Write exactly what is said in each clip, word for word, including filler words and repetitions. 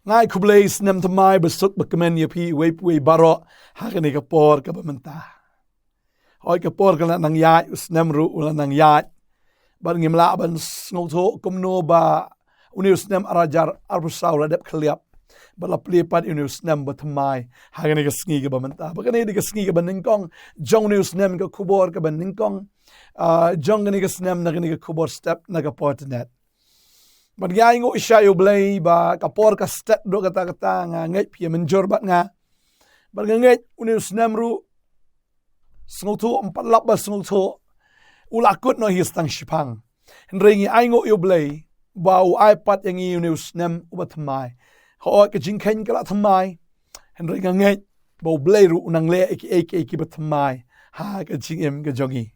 Nga ai khublei snem thymmai basuk bakmen ïa phi uwei pa uwei baroh ha kane ka por kaba mynta. Hooid, ka por ka la nang ïaid, u snem ruh u la nang ïaid. Bad ngim lah ban sngewthuh kumno ba une u snem ar hajar arphew saw u la dep khylliap. Bad la plie pat ïa une u snem bathymmai ha kane ka sngi kaba mynta. Bad kane dei ka sngi kaba nyngkong jong une u snem, ka khubor kaba nyngkong, ah, jong kane ka snem na kane ka khubor step na ka por internet. Bad nga ainguh shisha ïa U Blei ba ka por ka stet ruh kata kata, nga ngeit phi ïa mynjur bad nga. Bad nga ngeit une u snem ruh, sngewthuh, ym pat lap ba sngewthuh, u la kut noh hi tang shiphang. Hynrei ngi ainguh ïa U Blei ba u ai pat ïa ngi une u snem uba thymmai. Hooid, ka jingkheiñ ka la thymmai. Hynrei nga ngeit ba U Blei ruh u nang leh ïa kiei kiei kiba thymmai ha ka jingim ka jong ngi.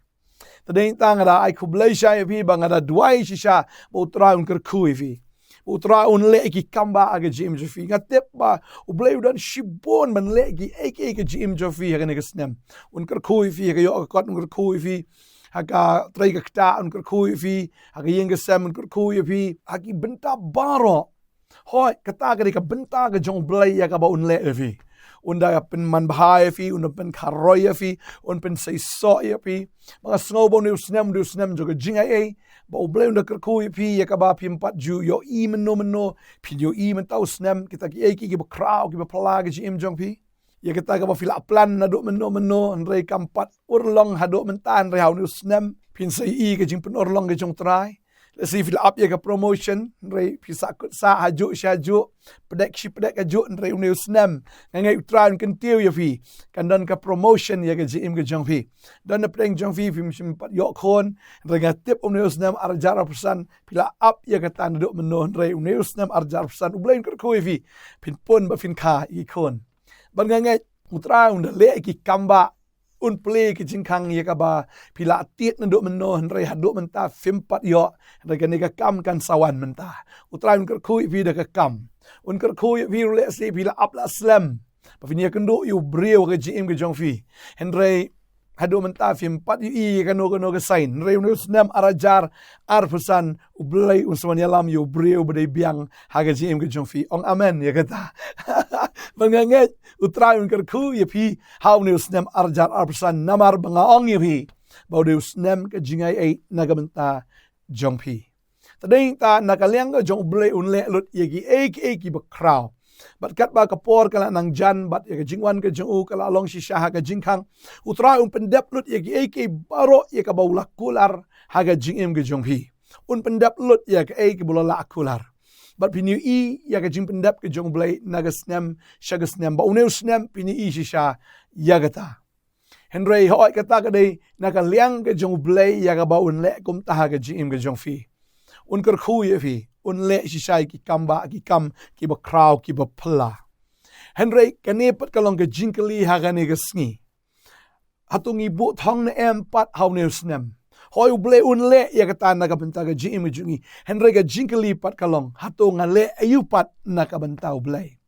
Te dei tang nga da ai khublei shisha ïa phi, ba nga da duwai shisha ba U Trai un kyrkhu ïa phi. Ba U Trai un leh ïa ki kam ba ha ka jingim jong phi. Nga tip ba U Blei u don shibun ban leh ïa kiei kiei ha ka jingim jong phi ha kane ka snem. Un kyrkhu ïa phi ha ka ïoh ka kot, un kyrkhu ïa phi ha ka trei ka ktah, un kyrkhu ïa phi ha ka ïing ka sem, un kyrkhu ïa phi ha ki bynta baroh. Hooid, kata ka dei ka bynta ka jong U Blei ïa kaba un leh ïa phi. Un da pynman bha ïa phi, un da pynkharoi ïa phi, un pynseisoh ïa phi. Ba nga sngew ba une u snem, une u snem jong ka jingaiei. Ba U Blei un da kyrkhu ïa phi ïa kaba phim pat ju ïohi mynno mynno, phin ïohi mynta u snem, kita kiei kiei kiba khraw, kiba phylla ha ka jingim jong phi. Ïa kata kaba phi la plan naduh mynno mynno, hynrei kam pat urlong haduh mynta, hynrei ha une u snem phin sa ïohi ka jingpynurlong ka jong U Trai. Lehse phi la ap ïa ka promotion, hynrei phi sah kut sah, hajuh shi hajuh, pdek shi pdek hajuh, hynrei une u snem nga ngeit U Trai un kyntiew ïa phi. Kan don ka promotion ïa ka jingim ka jong phi. Don na pdeng jong phi, phim shym pat ïoh khun, hynrei nga tip une u snem ar hajar arphew san phi la ap ïa kata naduh mynno, hynrei une u snem ar hajar arphew san U Blei un kyrkhu ïa phi, phin pun bad phin kha ïa ki khun. Bad nga ngeit U Trai un da leh ïa ki kam ba, un plie ïa ki jingkhang ïa kaba phi la tied naduh mynno, hynrei haduh mynta phim pat ïoh, hynrei kane ka kam kan sa wan mynta. U Trai un kyrkhu ïa phi da ka kam. Un kyrkhu ïa phi ruh lehse phi la ap la slem ba phin ïakynduh ïa u briew ha ka jingim ka jong phi. Hynrei haduh mynta phim pat ïohi ïa kano kano ka sign. Hynrei une u snem ar hajar arphew san U Blei un sa wan ïalam ïa u briew ba dei biang ha ka jingim ka jong phi. Ong amen ïa kata. Bad nga ngeit U Trai un kyrkhu ïa phi ha une u snem ar hajar arphew san, namar ba nga ong ïa phi ba u dei u snem ka jingaiei na ka bynta jong phi. Te dei ta na ka liang ka jong U Blei un leh lut ïa kiei kiei kiba khraw. Bad katba ka por ka la nang jan bad ïa ka jingwan ka jong u ka la long shisha ha ka jingkhang, U Trai un pyndep lut ïa kiei kiei baroh ïa kaba u la kular ha ka jingim ka jong phi. Un pyndep lut ïa kaei kaba u la lah kular. Bad phin ïohi ïa ka jingpyndep ka jong U Blei na ka snem sha ka snem, ba une u snem phin ïohi shisha ïa kata. Hynrei hooid, kata ka dei na ka liang ka jong U Blei ïa kaba un leh kumta ha ka jingim ka jong phi. Un kyrkhu ïa phi, un leh shisha ïa ki kam ba, ki kam kiba khraw kiba phylla. Hynrei kane pat ka long ka jingkylli ha kane ka sngi. Hato ngi buh thong ne em pat ha une u snem? Hooid, U Blei un leh ïa kata na ka bynta ka jingim ka jong ngi. Hynrei ka jingkylli pat ka long, hato nga leh aïu pat na ka bynta U Blei?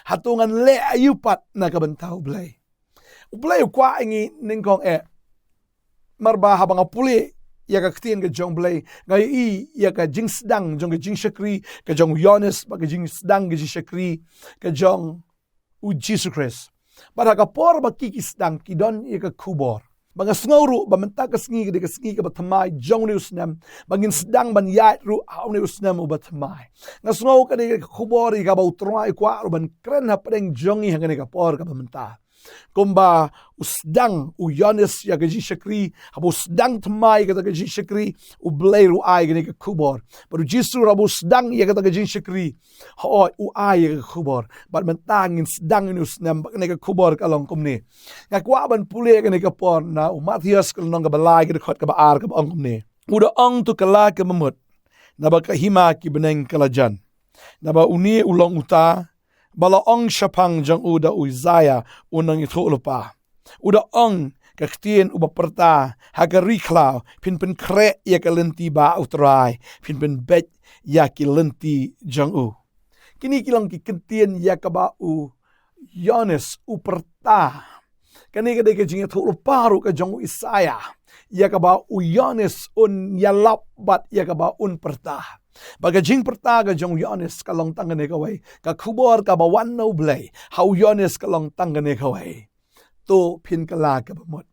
Hato ngan leh aïu pat na ka bynta U Blei? U Blei u kwah ïa ngi nyngkong eh. Namar ba haba nga pule ïa ka ktien ka jong U Blei, nga ïohi ïa ka jingsdang jong ka jingshakri ka jong u Ïoannis, bad ka jingsdang ka jingshakri ka jong u Jisu Khrist. Bad ha ka por ba ki, ki sdang, ki don ïa ka khubor. Ba nga sngew ruh ba mynta ka sngi ka dei ka sngi kaba thymmai jong une u snem, ba ngin sdang ban ïaid ruh ha une u snem uba thymmai. Nga sngew ka dei ka khubor ïa kaba U Trai u kwah ruh ban kren hapdeng jong ngi ha kane ka por kaba mynta. Kumba u sdang u Ïoannis ïa ka jingshakri, haba u sdang thymmai kata ka jingshakri, U Blei ruh u ai kane ka khubor. Bad u Jisu ruh haba u sdang ïa kata ka jingshakri, hooid, u ai ïa ka khubor. Bad mynta ngin sdang ïa une u snem bad kane ka khubor ka long kumne. Nga kwah ban pule ïa kane ka por na u Mathaios ka lynnong kaba lai, ka dkhot kaba ar, kaba ong kumne: U da ong, to kylla ka mut, naba ka hima ki bneng ka la jan. Naba une u long uta ba la ong shaphang jong u da u Isaïah u nongïathuhlypa. U da ong, ka ktien uba pyrta ha ka ri khlaw, phin pynkhreh ïa ka lynti ba U Trai, phin pynbeit ïa ki lynti jong u. Kine ki long ki kyntien ïa kaba u Ïoannis u pyrta. Kane ka dei ka jingïathuhlypa ruh ka jong u Isaïah, ïa kaba u Ïoannis un ïalap bad ïa kaba un pyrta. Ba ka jingpyrta ka jong u Ïoannis ka long tang kane kawei. Ka khubor kaba wan na u Blei ha u Ïoannis ka long tang kane kawei. To phin kylla kaba mut.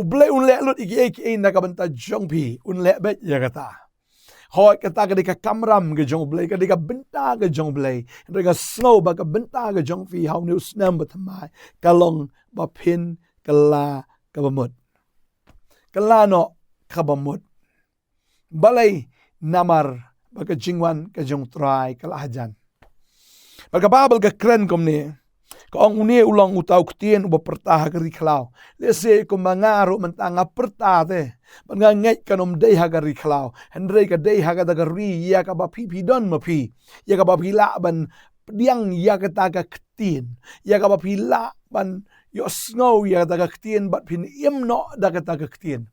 U Blei un leh lut ïa kiei kiei na ka bynta jong phi, un leh beit ïa kata. Hooid, kata ka dei ka kamram ka jong u Blei, ka dei ka bynta ka jong u Blei. Hynrei nga sngew ba ka bynta ka jong phi ha une u snem ba thymmai ka long ba phin kylla kaba mut. Kylla noh kaba mut. Balei? Namar ba ka jingwan ka jong u Trai ka la hajan. Bad ka Baibl ka kren kumne. Ka ong, une u long uta u ktien uba pyrta ha ka ri khlaw. Lehse kumba nga ruh mynta nga pyrta te, bad nga ngeit kan ym dei ha ka ri khlaw, hynrei ka dei ha kata ka ri ïa kaba phi phi don ma phi, ïa kaba phi lah ban pdiang ïa kata ka ktien, ïa kaba phi lah ban ïohsngew ïa kata ka ktien bad phin im noh da kata ka ktien.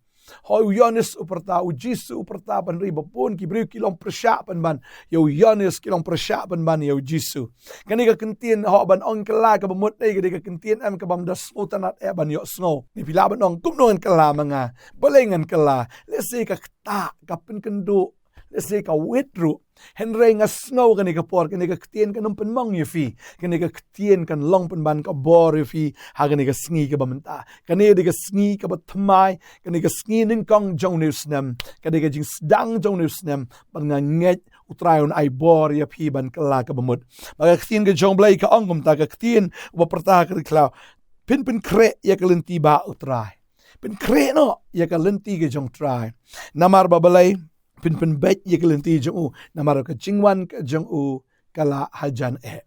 Hooid, u Ïoannis u pyrta, u Jisu u pyrta, hynrei ba bun ki briew ki long pyrshah pynban ïa u Ïoannis, ki long pyrshah pynban ïa u Jisu. Kane ka ktien hok ban ong kylla kaba mut, eh, ka dei ka ktien em kaba ym da sngewtynnad eh ban ïohsngew. Ngi phi lah ban ong kumno ngan kylla ma nga? Balei ngan kylla? Lehse ka ktah, ka pynkynduh, lehse ka wit ruh. Hynrei nga sngew kane ka por, kane ka ktien kan ym pynmong ïa phi. Kane ka ktien kan long pynban ka bor ïa phi ha kane ka sngi kaba mynta. Kane ka dei ka sngi kaba thymmai, kane ka sngi nyngkong jong une u snem, kane ka jingsdang jong une u snem, bad nga ngeit u Trai un ai bor ïa phi ban kylla kaba mut. Bad ka ktien ka jong u Blei ka ong kumta, ka ktien uba pyrta ha ka ri khlaw. Phin pynkhreh ïa ka lynti bah u Trai. Pynkhreh noh ïa ka lynti ka jong u Trai. Namar ba balei? Phin pynbeit ïa ka lynti jong u, namar ka jingwan ka jong u ka la hajan eh.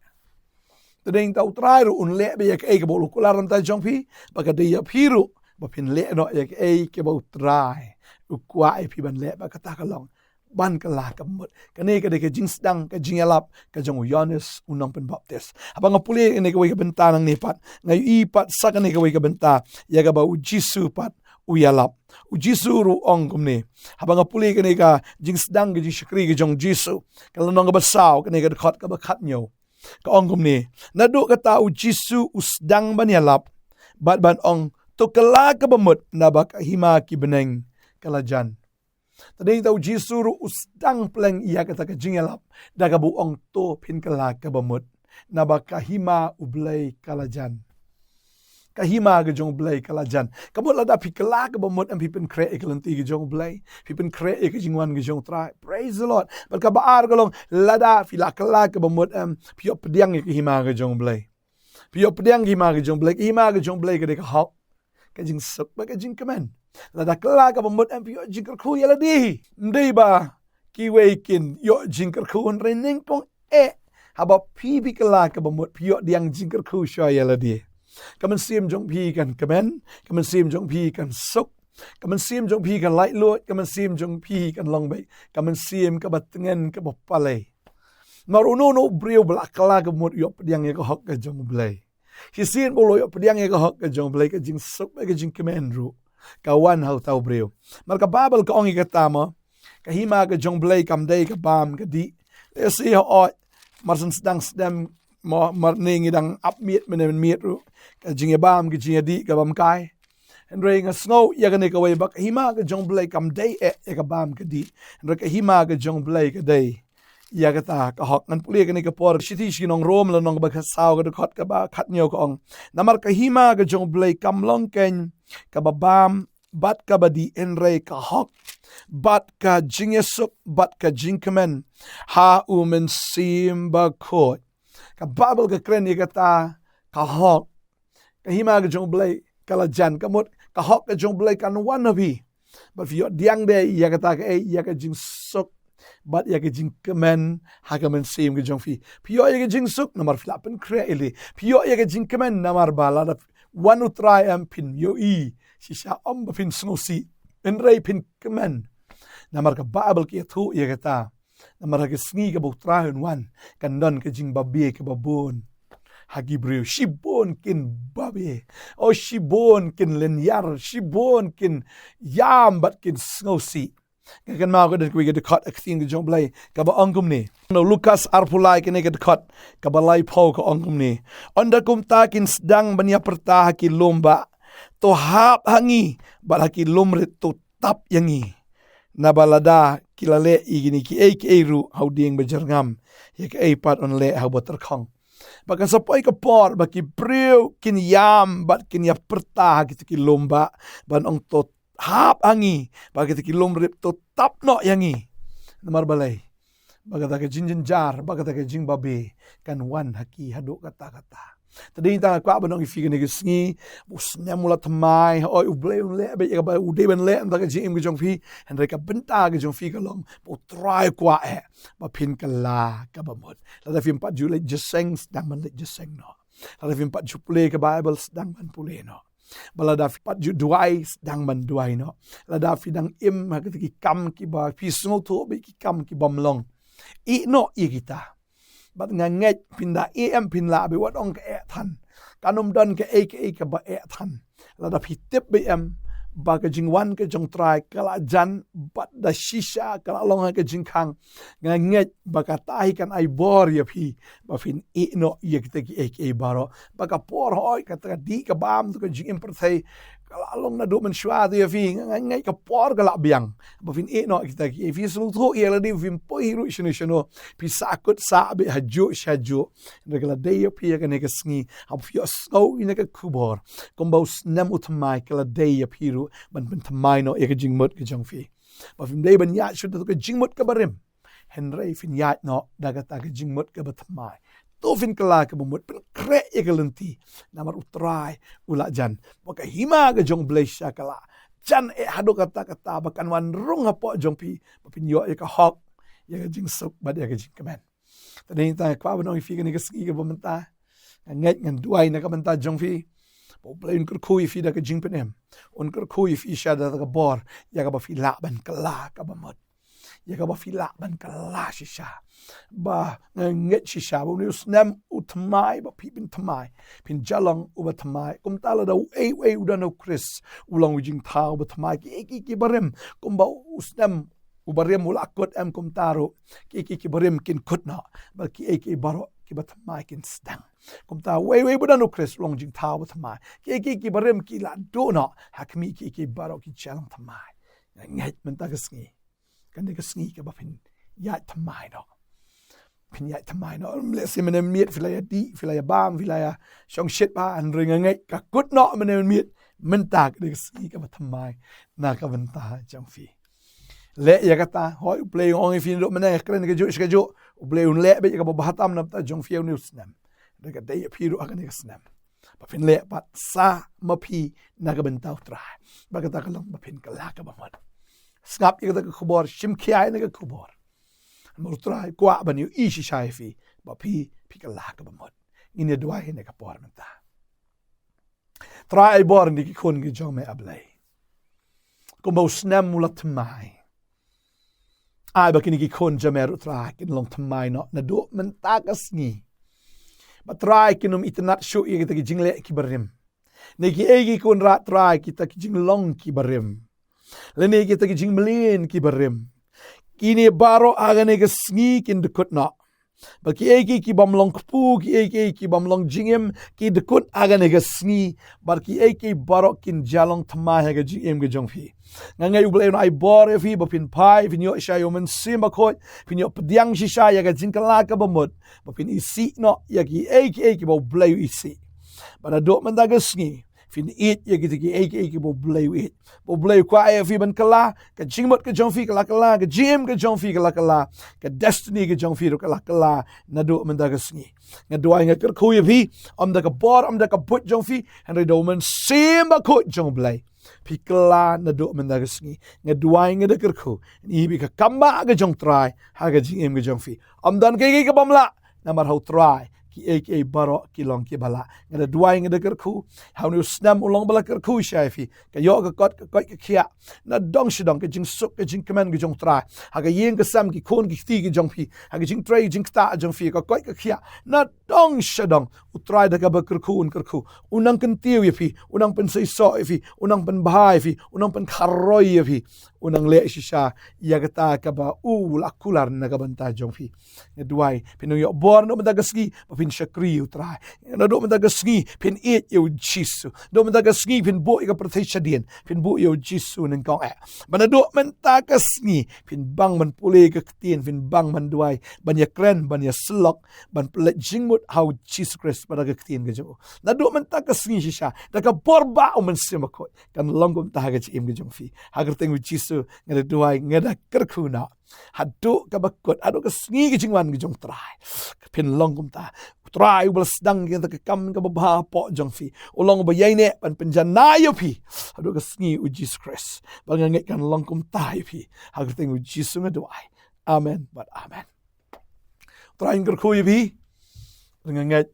Te dei ta u Trai ruh un leh beit ïa kaei kaba u la kular na ka bynta jong phi, ba ka dei ïa phi ruh ba phin leh noh ïa kaei kaba u Trai u kwah ïa phi ban leh, ba kata ka long ban kylla kaba mut. Kane ka dei ka jingsdang, ka jingïalap ka jong u Ïoannis u nongpynbaptis. Haba nga pule ïa kane kawei ka bynta nangne pat, nga ïohi pat sa kane kawei ka bynta ïa kaba u Jisu pat u ïalap. U Jisu ruh u ong kumne. Haba nga pule ïa kane ka jingsdang, ka jingshakri ka jong u Jisu, ka lynnong kaba saw, kane ka dkhot kaba khathynñiew, ka ong kumne: Naduh kata u Jisu u sdang ban ïalap bad ban ong, to kylla kaba mut, naba ka hima ki bneng ka la jan. Te dei ta u Jisu ruh u sdang pleng ïa kata ka jingïalap da kaba u ong, to phin kylla kaba mut, naba ka hima u Blei ka la jan. Ka hima ka jong u Blei ka la jan. Ka mut lada phi kylla kaba mut em, phi pynkhreh ïa ka lynti ka jong u Blei, phi pynkhreh ïa ka jingwan ka jong u Trai. Praise the Lord. Bad kaba ar ka long, lada phi la kylla kaba mut em, phi ïoh pdiang ïa ka hima ka jong u Blei. Phi ïoh pdiang ïa ka hima ka jong u Blei. Ka hima ka jong u Blei ka dei ka hok, ka jingsuk bad ka jingkmen. Lada kylla kaba mut em, phi ïoh jingkyrkhu ïa lade. Ym dei ba kiwei kin ïoh jingkyrkhu, hynrei nyngkong eh, haba phi phi kylla kaba mut, phi ïoh pdiang jingkyrkhu shuwa ïa lade. Ka mynsiem jong phi kan kmen, ka mynsiem jong phi kan suk, ka mynsiem jong phi kan laitluid, ka mynsiem jong phi kan long beit ka mynsiem kaba tngen, kaba pale. Namar uno uno u briew ba la kylla kaba mut u ïoh pdiang ïa ka hok ka jong u Blei. Shisien ba u la ïoh pdiang ïa ka hok ka jong u Blei, ka jingsuk bad ka jingkmen ruh ka wan ha uta u briew. Namar ka Baibl ka ong ïa kata mo, ka hima ka jong u Blei kam dei ka bam ka dih. Lehse hooid, mar shen sdang snem mo, mar ne ngi dang ap miet mynne mynmiet ruh, ka jingïabam ka jingïadih ka bam kai. Hynrei nga sngew ïa kane kawei, ba ka hima ka jong u Blei kam dei eh ïa ka bam ka dih. Hynrei ka hima ka jong u Blei ka dei ïa kata ka hok. Ngan pule ïa kane ka por shithi sha ki nong Rom, lynnong kaba khatsaw, ka dkhot kaba khathynñiew, ka ong: Namar ka hima ka jong u Blei kam long keiñ kaba bam bad kaba dih, hynrei ka hok bad ka jingïasuk bad ka jingkmen ha u Mynsiem Bakhuid. Ka Baibl ka kren ïa kata ka hok. Ka hima ka jong u Blei ka la jan, ka mut ka hok ka jong u Blei kan wan ha phi. Bad phi ïoh pdiang de ïa kata kaei, ïa ka jingsuk bad ïa ka jingkmen ha ka mynsiem ka jong phi. Phi ïoh ïa ka jingsuk namar phi la pynkhreh ïa lade. Phi ïoh ïa ka jingkmen namar ba lada wan u Trai em, phin ïohi shisha ym ba phin sngewsih, hynrei phin kmen. Namar ka Baibl ka ïathuh ïa kata. Namar ha ka sngi kaba u Trai un wan, kan don ka jingbabe kaba bun ha ki briew. Shibun kin babe. O, shibun kin lynñiar, shibun kin ïam bad kin sngewsih. Nga kynmaw ka don kawei ka dkhot ha ka ktien ka jong u Blei kaba ong kumne. Na u Lukas arphew lai, kane ka dkhot kaba laiphew, ka ong kumne: Ynda kumta kin sdang ban ïapyrta ha ki lum bah, to hap ha ngi, bad ha ki lum rit to tap ïa ngi. Naba lada ki la leh ïa kine kiei kiei ruh ha u dieng ba jyrngam, ïa kaei pat yn leh ha uba tyrkhong. Ba kan sa poi ka por ba ki briew kin ïam bad kin ïa pyrta ha kita ki lum ba, ban ong to hap ha ngi, ba kita ki lum rip to tap noh ïa ngi. Namar balei? Ba kata ka jingjynjar, ba kata ka jingbabe kan wan ha ki haduh katta katta. Te dei tang kwah ban ong ïa phi kane ka sngi, u snem u la thymmai, hooid U Blei un leh beit ïa kaba u dei ban leh na ka jingim ka jong phi, hynrei ka bynta ka jong phi ka long ba U Trai u kwah eh ba phin kylla kaba mut. Lada phim pat ju leit jingïaseng, sdang ban leit jingïaseng noh. Lada phim pat ju pule ka Baibl, sdang ban pule noh. Ba lada phi pat ju duwai, sdang ban duwai noh. Lada phi dang im ha kita ki kam kiba phi sngewthuh ba ki kam ki bym long, ïeh noh ïa kita. Bad nga ngeit phin da ïeh em phin lah beit, wat ong ka eh than. Kan ym don kaei kaei kaba eh than. Lada phi tip beit em ba ka jingwan ka jong U Trai ka la jan bad da shisha ka la long ha ka jingkhang, nga ngeit ba kata hi kan ai bor ïa phi ba phin ïeh noh ïa kita kiei kiei baroh. Ba ka por, hooid, kata ka dih ka bam, to ka jingim pyrthei ka la long naduh mynshuwa to ïa phi. Nga ngeit ka por ka la biang ba phin ïeh noh kita kiei. Phi sngewthuh ïa lade, phim poi ruh shano shano, phi sah kut sah beit hajuh shajuh. Hynrei ka la dei ïa phi ïa kane ka sngi, haba phi ïohsngew ïa kane ka khubor, kumba u snem u thymmai, ka la dei ïa phi ruh ban pynthymmai noh ïa ka jingmut ka jong phi. Ba phim dei ban ïaid shuh da ka jingmut kaba rim, hynrei phin ïaid noh da kata ka jingmut kaba thymmai. To phin kylla kaba mut, pynkhreh ïa ka lynti, namar U Trai u la jan. Ba ka hima ka jong U Blei shisha ka la jan eh haduh katta katta, ba kan wan rung hapoh jong phi, ba phin ïoh ïa ka hok, ïa ka jingsuk bad ïa ka jingkmen. Te dei tang kwah ban ong ïa phi kane ka sngi kaba mynta, nga ngeit, ngan duwai na ka bynta jong phi, ba U Blei un kyrkhu ïa phi da ka jingpynim, un kyrkhu ïa phi shisha da ka bor, ïa kaba phi lah ban kylla kaba mut, ïa kaba phi lah ban kylla shisha. Ba nga ngeit shisha ba une u snem u thymmai, ba phi phin thymmai, phin ïalong uba thymmai. Kumta lada uei uei u don ha U Khrist, u long u jingthaw ba thymmai. Kiei kiei kiba rim, kumba u snem uba rim u la kut, em kumta ruh kiei kiei kiba rim kin kut noh, bad kiei kiei baroh kiba thymmai kin sdang. Kumta uei uei ba don ha U Khrist u long u jingthaw ba thymmai. Kiei kiei kiba rim ki la duh noh, ha khmih kiei kiei baroh ki ïalong thymmai. Nga ngeit mynta ka sngi kan dei ka sngi kaba phin ïaid thymmai noh. Phin ïaid thymmai noh. Lehse mynne miet phi la ïa dih, phi la ïa bam, phi la ïa shongshit bha, hynrei nga ngeit ka kut noh mynne miet, mynta ka dei ka sngi kaba thymmai na ka bynta jong phi. Leh ïa kata, hooid, U Blei u ong ïa phi naduh mynne, kren kajuh shi kajuh, U Blei un leh beit ïa kaba bha tam na ka bynta jong phi ha une u snem. Hynrei ka dei ïa phi ruh ha kane ka snem ba phin leh pat, sah ma phi na ka bynta U Trai. Ba kata ka long ba phin kylla kaba mut. Sngap ïa kata ka khubor, shim khia ïa kane ka khubor. Namar U Trai u kwah ban ïohi shisha ïa phi ba phi, phi kylla kaba mut. Ngin ïa duwai ha kane ka por mynta. Trai, ai bor ïa ki khun ki jong me, A Blei. Kumba u snem u la thymmai, ai ba kine ki khun jong me ruh, Trai, kin long thymmai noh naduh mynta ka sngi. Ba, Trai, kin ym itynnad shuh ïa kita ki jingleh kiba rim, ne kiei kiei, Kynrad Trai, kita ki jinglong kiba rim, lane kita ki jingmlien kiba rim. Kine baroh ha kane ka sngi kin dkut noh. Ba kiei kiei ki bym long kpu, kiei kiei ki bym long jingim, ki dkut ha kane ka sngi. Ba kiei kiei baroh kin ïalong thymmai ha ka jingim ka jong phi. Nga ngeit, U Blei un ai bor ïa phi ba phin phai, phin ïoh shisha ïa U Mynsiem Bakhuid, phin ïoh pdiang shisha ïa ka jingkylla kaba mut, ba phin isih noh ïa kiei kiei kiba U Blei u isih. Ba naduh mynta ka sngi phin ïeit ïa kita kiei kiei kiba U Blei u ïeit. Ba U Blei u kwah ïa phi ban kylla, ka jingmut ka jong phi ka la kylla, ka jingim ka jong phi ka la kylla, ka destiny ka jong phi ruh ka la kylla naduh mynta ka sngi. Nga duwai, nga kyrkhu ïa phi, ym da ka bor, ym da ka buit jong phi, hynrei da U Mynsiem Bakhuid jong U Blei phi kylla naduh mynta ka sngi. Nga duwai, nga da kyrkhu, ïa ka kam ba ka jong U Trai ha ka jingim ka jong phi. Ym don kiei kiei ki bym lah namar ha U Trai kiei kiei baroh ki long kiba lah. Nga da duwai, nga da kyrkhu, ha une u snem un long ba la kyrkhu shisha ïa phi. Ka ïoh ka kot, ka koit ka khiah, na dong sha dong, ka jingsuk ka jingkmen ka jong U Trai ha ka ïing ka sem, ki khun ki kti ki jong phi, ha ka jingtrei jingktah jong phi, ka koit ka khiah, na dong sha dong, U Trai da kaba kyrkhu un kyrkhu, un nang kyntiew ïa phi, un nang pynseisoh ïa phi, un nang pynbha ïa phi, un nang pynkharoi ïa phi, un nang leh shisha ïa kata kaba u la kular na ka bynta jong phi. Nga duwai phin nang ïoh bor naduh mynta ka sngi, ba phin shakri ïa u Trai. Naduh mynta ka sngi phin ïeit ïa u Jisu. Naduh mynta ka sngi phin buh ïa ka pyrthei shadien, phin buh ïa u Jisu nyngkong eh. Ba naduh mynta ka sngi phin bang ban pule ka ktien, phin bang ban duwai, ban ïakren, ban ïasyllok, ban pynleit jingmut ha u Jisu Khrist bad ha ka ktien ka jong u. Naduh mynta ka sngi shisha, da ka bor ba u Mynsiem Bakhuid, kan long kumta ha ka jingim ka jong phi. Ha ka kyrteng u Jisu nga da duwai, nga da kyrkhu noh. Haduh kaba kut, haduh ka sngi ka jingwan ka jong u Trai, phin long kumta. U Trai uba la sdang ïa kata ka kam kaba bha hapoh jong phi, u long uba ïaineh ban pynjanai ïa phi haduh ka sngi u Jisu Khrist. Ba nga ngeit kan long kumta ïa phi. Ha ka kyrteng u Jisu nga duwai. Amen bad amen. U Trai un kyrkhu ïa phi. Nga ngeit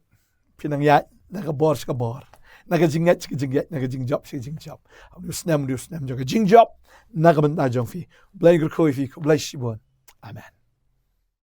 phi nang ïaid na ka bor sha ka bor, na ka jingngeit sha ka jingngeit, na ka jingjop sha ka jingjop. Ha une u snem, une u snem jong ka jingjop na ka bynta jong phi. U Blei un kyrkhu ïa phi. Khublei shibun. Amen.